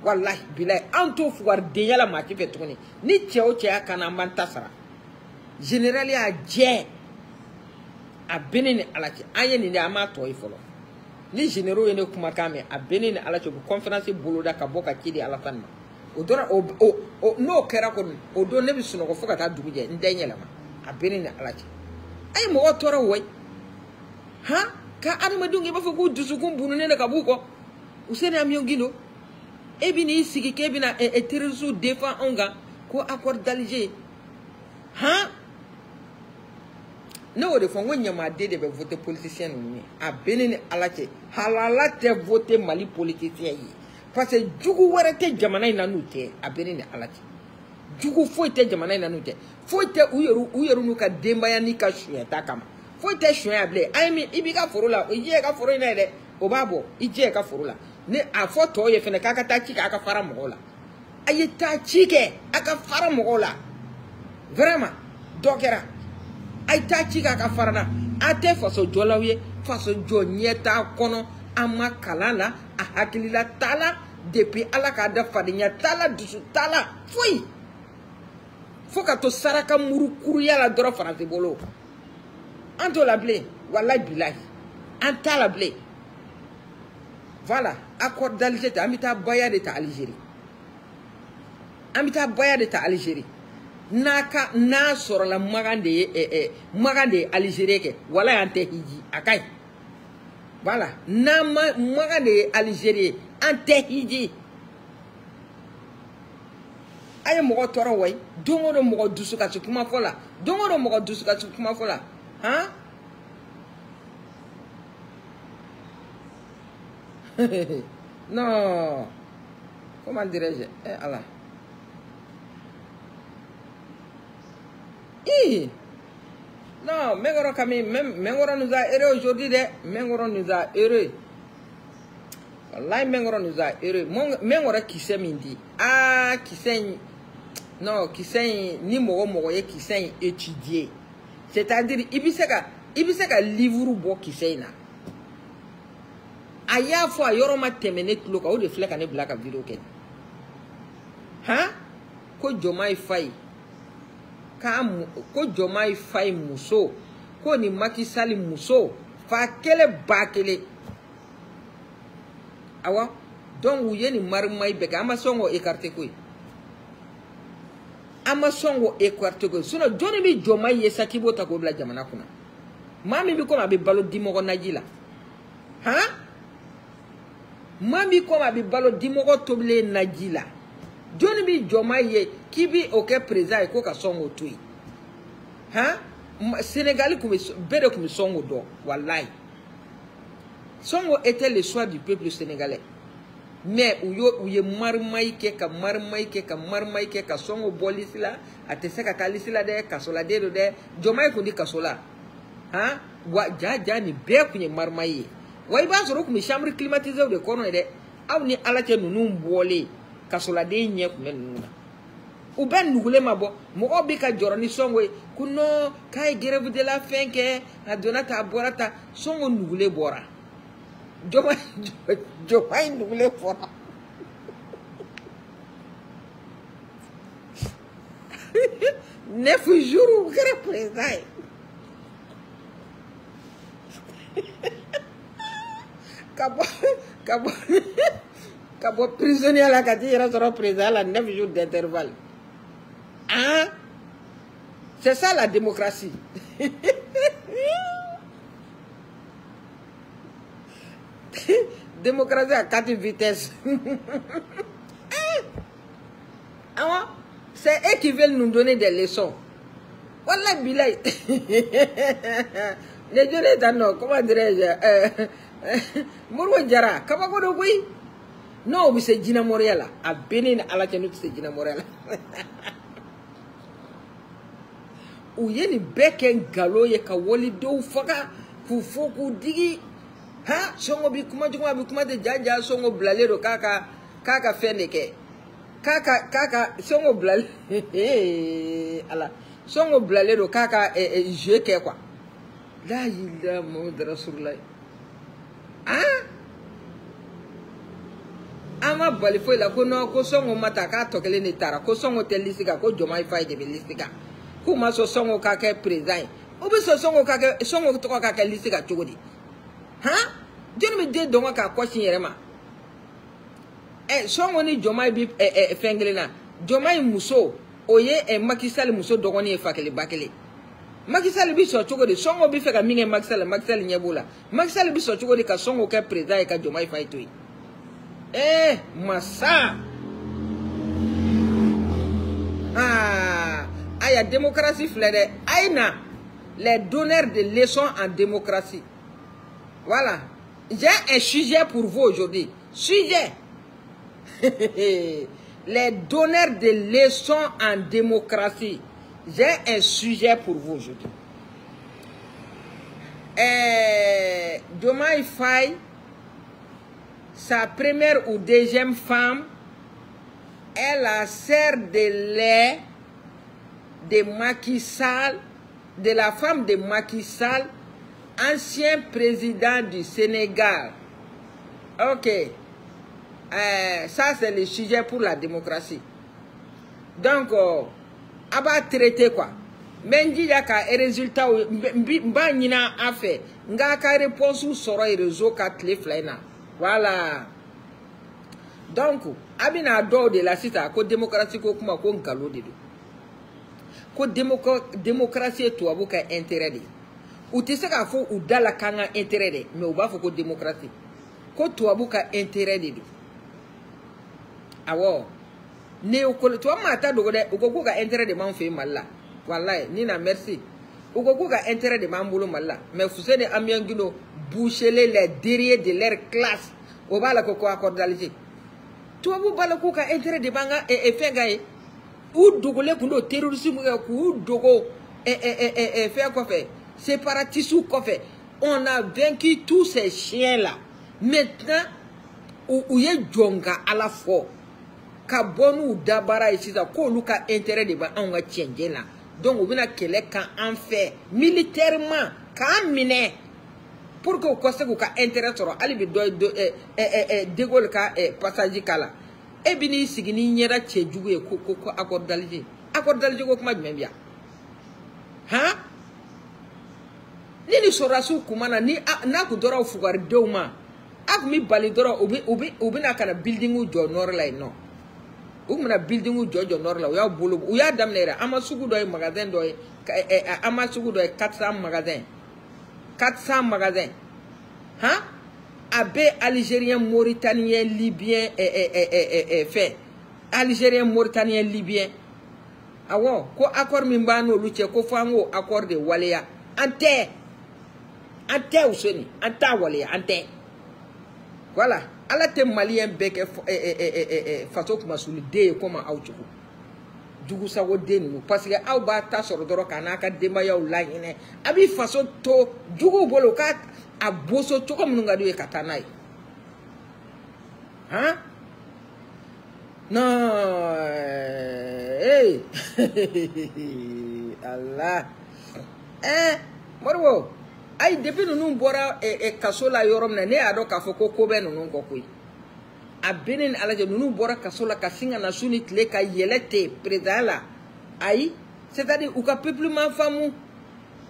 Wallahi bilahi, anw t'o fugaridenya la maa si fɛ tuguni, ni cɛw cɛ a kana an b'an ta sara. Général y'a jɛ, a bɛ ne ni Ala cɛ, an ye nin de, an m'a tɔ ye fɔlɔ. Ni généraux ye ne kumakan mɛn, a bɛ ne ni Ala cɛ, u bɛ conférence boloda ka bɔ ka ci di Alasani ma. O dɔrɔn, o n'o kɛra kɔni, o don ne bɛ sunɔgɔ fo ka taa dugu jɛ, n tɛ n yɛlɛma, a bɛ ne ni Ala cɛ. A ye mɔgɔ tɔɔrɔ wayi, han, ka adamadenw kɛ i b'a fɔ k'u dusukun bununen don ka b'u kɔ. Useni Amion Guindo, e bɛ n'i sigi k'e bɛna terroristes défend anw kan ko accord d'Alger, han? Ne y'o de fɔ, n ko ɲamaden de bɛ voter politicien ninnu ye, a bɛ ne ni Ala cɛ, halala tɛ voter Mali politicien ye, parce que jugu wɛrɛ tɛ jamana in na n'u tɛ, a bɛ ne ni Ala cɛ, jugu foyi tɛ jamana in na n'u tɛ, foyi tɛ u yɛrɛ n'u ka denbaya n'i ka suɲɛta kama, foyi tɛ suɲɛ bilen. A ye min, i b'i ka foro la, i jɛ ka foro in na ye dɛ, o b'a bɔ, i jɛ ka foro la. Ni a fɔ tɔw ye fɛnɛ k'a ka taa ci kɛ, a ka fara mɔgɔw la, a ye taa ci kɛ, a ka fara mɔgɔw la, vraiment dɔ kɛra, a ye taa ci kɛ, a ka fara na. A tɛ faso jɔlaw ye, faso jɔ ɲɛ t'a kɔnɔ, A ma kalan la, a hakilila t'a la, depuis Ala k'a da fadenya t'a la, dusu t'a la, foyi. Fo ka to saraka murukuruya la dɔrɔn Faransi bolo. An t'o la bilen, walahi bilahi. An t'a la bilen. Voilà, accord d'Alger ta, an bɛ taa baya de ta Algérie. An bɛ taa baya de ta Algérie. N'a ka n'a sɔrɔla Makan de ye Makan de ye Algérie kɛ, walahi an tɛ hiji, a ka ɲi. Voilà, n'a ma Makan de ye Algérie ye, an tɛ hiji. A ye mɔgɔ tɔɔrɔ wayi, don o don mɔgɔ dusukasi kuma fɔ la, don o don mɔgɔ dusukasi kuma fɔ la, han? Non, comment dirais-je? Eh Allah. Hi. Non, Mengoro Kami, même Mengoro nous a heureux aujourd'hui, Mengoro nous a heureux. Wallahi Mengoro nous a heureux. Mengoro qui s'est mindi. Ah, qui s'est non, qui s'est ni moro moro qui s'est étudié. C'est-à-dire ibiseka livre bo qui s'est na. A y'a fɔ a yɔrɔ ma tɛmɛ ne tulo kan, o de filɛ ka ne bila ka vidéo kɛ. Han? Ko Diomaye Faye k'a ko Diomaye Faye muso, ko ni Macky Sall muso fa kelen ba kelen. Awɔ, donc u ye nin marimayi bɛɛ kɛ, an ma sɔn k'o écarter koyi. An ma sɔn k'o écarter koyi. Sinon jɔnni bɛ Diomaye ye sa k'i b'o ta k'o bila jamana kunna? Maa min bɛ komi a bɛ balo dimɔgɔ naji la. Han? Maa min komi a bɛ balo dimɔgɔ tobilen naji la. Jɔnni bɛ Diomaye ye k'i bɛ o kɛ président ye ko ka sɔn k'o to yen? Han? Sénégal kun bɛ bɛɛ de kun bɛ sɔn k'o dɔn, walayi. Sonko était le choix du peuple sénégalais. Mais u ye marimayi kɛ ka marimayi kɛ ka marimayi kɛ ka Sonko bɔ lisi la, a tɛ se ka taa lisi la dɛ, kasoladen don dɛ. Diomaye kun di kaso la. Han? Wa ja ja nin bɛɛ kun ye marimayi ye. Wa i b'a sɔrɔ u kun bɛ chambre climatisée de kɔnɔ ye dɛ. Aw ni Ala cɛ ninnu bɔlen kasoladen ɲɛ kun bɛ ninnu na. U bɛɛ nugulen ma bɔ, mɔgɔw bɛ ka jɔrɔ ni Sonko ye ko non k'a ye grève de la faim kɛ, a donna tan a bɔra tan, Sonko nugulen bɔra. Diomaye nugulen bɔra. 9 jours u kɛra président ye. Ka bɔ prisonnier la ka t'i yɛrɛ sɔrɔ président la 9 jours d'intervalle. Hein? C'est ça la démocratie. Démocratie à 4 vitesses. Hein? C'est eux qui veulent nous donner des leçons. Wallah bilahi. Les jeunes, comment dirais-je? Modibo Jara, kabako do koyi. Non, o bɛ se jinɛmɔriya la. A bɛ ne ni Ala cɛ n'u tɛ se jinɛmɔriya la. U ye nin bɛɛ kɛ nkalon ye ka walidenw faga k'u fo k'u digi. Han, Sonko bi kuma jugu, a bɛ kuma de ja ja. Sonko bilalen don k'a ka fɛn de kɛ. K'a ka Sonko bilalen Ala. Sonko bilalen don k'a ka jeu kɛ quoi. La ilaha Muhammadu Rasulullah. Hein? An ma bali foyi la ko non ko Sonko ma ta k'a tɔ kelen de taara ko Sonko tɛ liste kan ko Diomaye Faye de bɛ liste kan k'u ma sɔn Sonko ka kɛ président ye. U bɛ sɔn Sonko ka kɛ Sonko tɔgɔ ka kɛ liste kan cogo di? Han? Jɔnni bɛ den dɔn k'a kɔsi yɛrɛ ma? Ɛ Sonko ni Diomaye bi fɛn kelen na. Diomaye muso o ye Macky Sall muso dɔgɔnin ye fa kelen ba kelen. Macky Sall bi sɔn cogo di? Sonko bi fɛ ka min kɛ Macky Sall, Macky Sall ɲɛ b'o la. Macky Sall bi sɔn cogo di ka Sonko kɛ président ye ka Diomaye Faye to yen? Eh, massa. Ah, aya démocratie filɛ dɛ. Ayi na les donneurs de leçons en démocratie. Voilà. J'ai un sujet pour vous aujourd'hui. Sujet. Les donneurs de leçons en démocratie. J'ai un sujet pour vous aujourd'hui. Diomaye Faye, sa première ou deuxième femme, est la sœur de lait de Macky Sall, de la femme de Macky Sall, ancien président du Sénégal. Ok. Ça, c'est le sujet pour la démocratie. Donc, a b'a traiter quoi. Mais n jija ka résultat n b'a ɲini a fɛ n k'a ka réponse sɔrɔ réseau ka tile 2 in na. Voilà. Donc, a bɛna dɔw de la sisan ko démocratie ko kuma ko nkalon de don. Ko démocratie ye tubabu ka intérêt de ye. U tɛ se k'a fɔ u da la k'an ka intérêt dɛ, mais u b'a fɔ ko démocratie. Ko tubabu ka intérêt de don. Awɔ. Néocolonial tubabu ma ta dogo dɛ, u ko k'u ka intérêt de b'an fɛ yen Mali la. Wallahi, Nina, merci. U ko k'u ka intérêt de b'an bolo Mali la. Mais Fuseni Amion Guindo boucher les derrière de leur classe. O b'a la ko accord d'Alger. Tubabu b'a la k'u ka intérêt de b'an ka fɛn kan ye. U dogolen kun don terrorisme kɛ k'u dogo fɛn kɔfɛ, séparatiste kɔfɛ. On a vaincu tous ces chiens là. Maintenant, u ye jɔn ka Ala fɔ ka bɔ n'u dabara ye sisan k'olu ka intérêt de bɛ anw ka cɛncɛn na. Donc u bɛna kɛlɛ kan an fɛ militairement k'an minɛ pour que u ka se k'u ka intérêt sɔrɔ. Hali bi dɔ ye De Gaulle ka passage k'a la. E bɛ n'i sigi n'i ɲɛda cɛjugu ye ko ko ko accord d'Alger. Accord d'Alger ko kuma jumɛn bɛ yan? Han? Ni sɔrɔdasiw kuma na ni n'a kun dɔra fugaridenw ma, a kun bɛ bali dɔrɔn u bɛ na ka na building jɔ nord la yen nɔ. U kun bɛna building jɔ nord la, u y'a bolo u y'a daminɛ yɛrɛ. An ma sugu dɔ ye magasin dɔ ye, an ma sugu dɔ ye 400 magasin. 400 magasins. Han? A bɛ Algérien, Mauritanien, Libyen fɛn. Algérien, Mauritanien, Libyen. Awɔ, ko accord min b'an n'olu cɛ ko fo an k'o accord de waleya. An tɛ. An tɛ Useni, an t'a waleya, an tɛ. Voilà, Ala tɛ Malien bɛɛ kɛ faso kumasuliden ye komi aw cogo. Jugusagoden ninnu, parce que aw b'a ta sɔrɔ dɔrɔn k'a n'a ka denbayaw lahinɛ. A b'i faso to juguw bolo k'a a boso cogo minnu ka d'u ye ka taa n'a ye. Han? Non, hey. Allah. Moribo, ayi depuis ninnu bɔra kaso la yɔrɔ min na, ne y'a dɔn k'a fɔ ko ko bɛ ninnu kɔ koyi. A bɛ ne ni Ala cɛ, ninnu bɔra kaso la ka sin ka na su ni tile ka yɛlɛ ten président la. Ayi, c'est-à-dire u ka peuple ma faamu,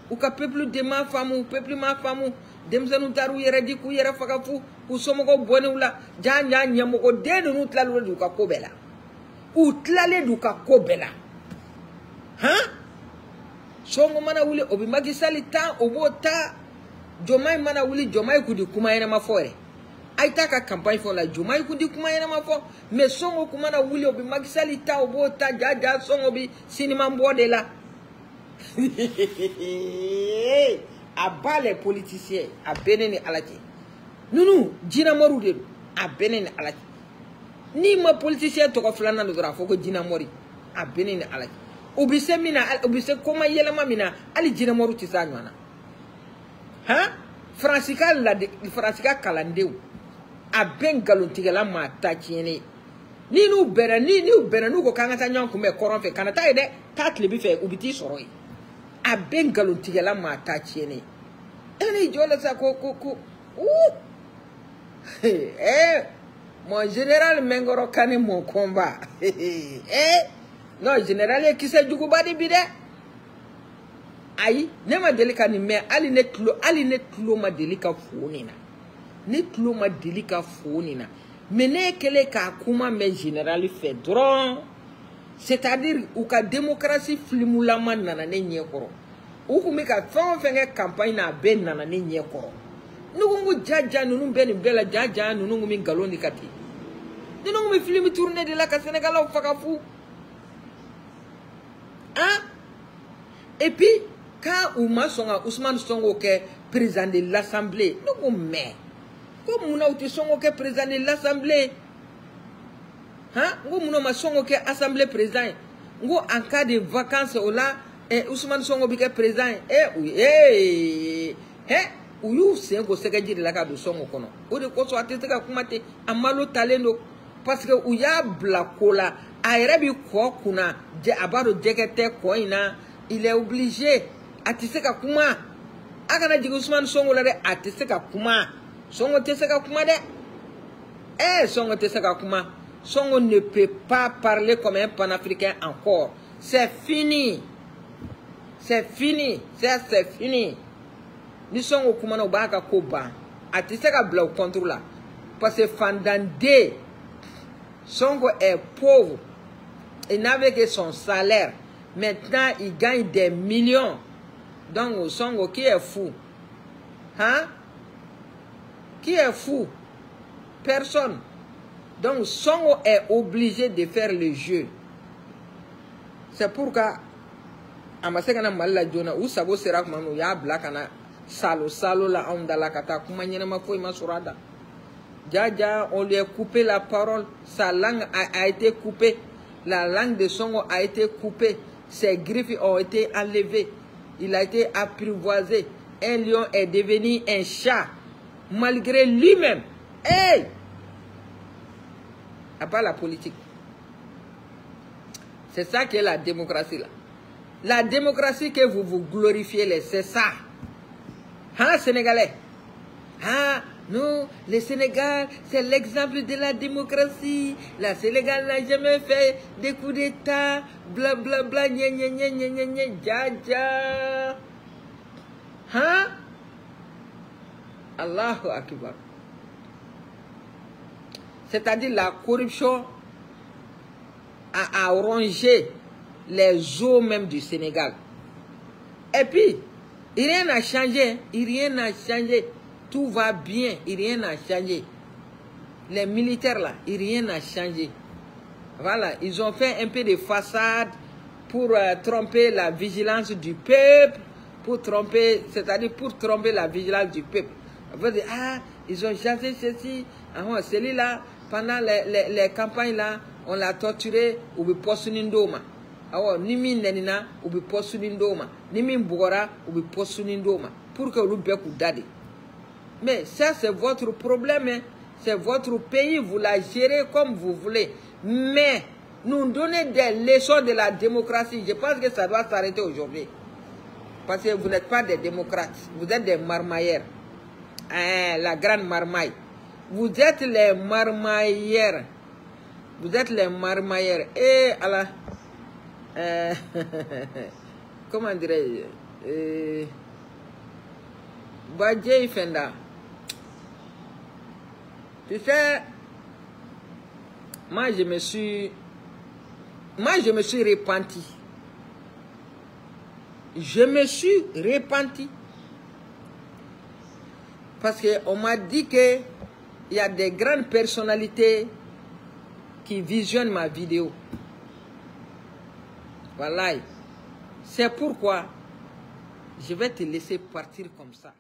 u ka peuple de ma faamu, peuple ma faamu. Denmisɛnninw taar'u yɛrɛ di k'u yɛrɛ faga fu, k'u somɔgɔw bɔnɛ u la. Ja ja ɲɛmɔgɔden ninnu tilalen don u ka ko bɛɛ la. U tilalen don u ka ko bɛɛ la. Han? Sonko mana wuli, o bɛ Macky Sall ta, o b'o ta. Diomaye mana wuli, Diomaye kun di kuma ɲɛnama fɔ yɛrɛ. A ye taa ka campagne fɔ la, Diomaye kun di kuma ɲɛnama fɔ. Mais Sonko kun mana wuli, o bɛ Macky Sall ta, o b'o ta. Ja ja Sonko bi siniman bɔ de la. A ba les politiciens, a bɛ ne ni Ala cɛ. Ninnu jinɛmoriw de don, a bɛ ne ni Ala cɛ. N'i ma politicien tɔgɔ filanan don dɔrɔn, a fɔ ko jinɛmori, a bɛ ne ni Ala cɛ. U bɛ se min na, u bɛ se koma yɛlɛma min na, hali jinɛmoriw tɛ se a ɲɔgɔn na. Han? Faransi ka lade, Faransi ka kalandenw, a bɛɛ nkalontigɛla maa ta tiɲɛnen. Ni n'u bɛnna, ni n'u bɛnna, n'u ko k'an ka taa ɲɔgɔn kunbɛn kɔrɔn fɛ, kana taa yen dɛ, taa tilebi fɛ, u bɛ t'i sɔrɔ yen. A bɛɛ nkalontigɛla maa ta tiɲɛnen. E n'i jɔ la sa ko ko ko eh, mon général Mengoro Kane, mon combat. Eh, non, général ye kisɛ juguba de bi dɛ. Ayi, ne ma deli ka nin mɛn, hali ne tulo ma deli ka fo nin na. Ne tulo ma deli ka fo nin na. Mais ne kɛlen k'a kuma mɛn général fɛ dɔrɔn, c'est-à-dire u ka démocratie filimulama nana ne ɲɛ kɔrɔ. U kun bɛ ka fɛn o fɛn kɛ campagne na, a bɛɛ nana ne ɲɛ kɔrɔ. Ne ko n ko ja ja ninnu bɛɛ nin bɛɛ la, ja ja ninnu kun bɛ nkalon de ka ten. Ninnu kun bɛ film tourner de la ka Sénégalaw faga fu. Hein? Et puis, quand u ma sɔn ka Ousmane Sonko kɛ président de l'Assemblée, ne ko mais ko munna u tɛ Sonko kɛ président de l'Assemblée? Hein? N ko munna u ma Sonko kɛ Assemblée président ye? N ko en cas de vacances o la, Ousmane Sonko bɛ kɛ président ye. Eh, eh, u y'u sen ko sɛgɛji de la ka don Sonko kɔnɔ. O de kosɔn a tɛ se ka kuma ten, a malo talen don. Parce que u y'a bila ko la, a yɛrɛ bɛ kɔ kunna, a b'a dɔn jɛgɛ tɛ kɔ in na, il est obligé, a tɛ se ka kuma. A kana jigin Ousmane Sonko la dɛ, a tɛ se ka kuma. Sonko tɛ se ka kuma dɛ. Eh, Sonko tɛ se ka kuma. Sonko ne peut pas parler comme un panafricain encore. C'est fini. C'est fini. C'est fini. Ni Sonko kumana u b'a ka ko ban. A tɛ se ka bila o contre la. Parce que Fandande, Sonko est pauvre. Il n'avait que son salaire. Maintenant, il gagne des millions. Donc, Sonko, qui est fou? Hein? Qui est fou? Personne. Donc, Sonko est obligé de faire le jeu. C'est pourquoi, a ma se ka na Mali la joona, u sago sera tuma min, u y'a bila ka na salo salo la anw da la ka taa kuma ɲɛnama foyi ma sɔrɔ a da. Jaja, on lui a coupé la parole. Sa langue a été coupée. La langue de Sonko a été coupée. Ses griffes ont été enlevées. Il a été apprivoisé. Un lion est devenu un chat, malgré lui-même. Hey! À part la politique. C'est ça qui est la démocratie là. La démocratie que vous vous glorifiez, c'est ça. Hein, Sénégalais? Hein? Nous, le Sénégal, c'est l'exemple de la démocratie. La Sénégal n'a jamais fait de coup d'État. Bla bla bla, gna gna gna gna gna gna, dja dja. Hein? Allahu Akbar. C'est-à-dire la corruption a rongé les eaux même du Sénégal. Et puis, rien n'a changé. Rien n'a changé. Tout va bien, rien n'a changé. Les militaires là, rien n'a changé. Voilà, ils ont fait un peu de façade pour tromper la vigilance du peuple, pour tromper, c'est-à-dire pour tromper la vigilance du peuple. On va dire, ah, ils ont changé ceci, ah, celui-là, pendant les campagnes là, on l'a torturé, ou bien poste ndoma. Ah, ni min nenina, ou bien poste ndoma. Ni min bugora, ou bien poste ndoma. Pour que l'ou bekou dade. Mais ça, c'est votre problème. Hein. C'est votre pays, vous la gérez comme vous voulez. Mais nous donner des leçons de la démocratie, je pense que ça doit s'arrêter aujourd'hui. Parce que vous n'êtes pas des démocrates, vous êtes des marmailleurs. Hein, la grande marmaille. Vous êtes les marmailleurs. Vous êtes les marmailleurs. Et à la... comment dirais-je? Badjei Fenda. Tu sais, moi je me suis repenti. Je me suis repenti. Parce qu'on m'a dit qu'il y a des grandes personnalités qui visionnent ma vidéo. Voilà. C'est pourquoi je vais te laisser partir comme ça.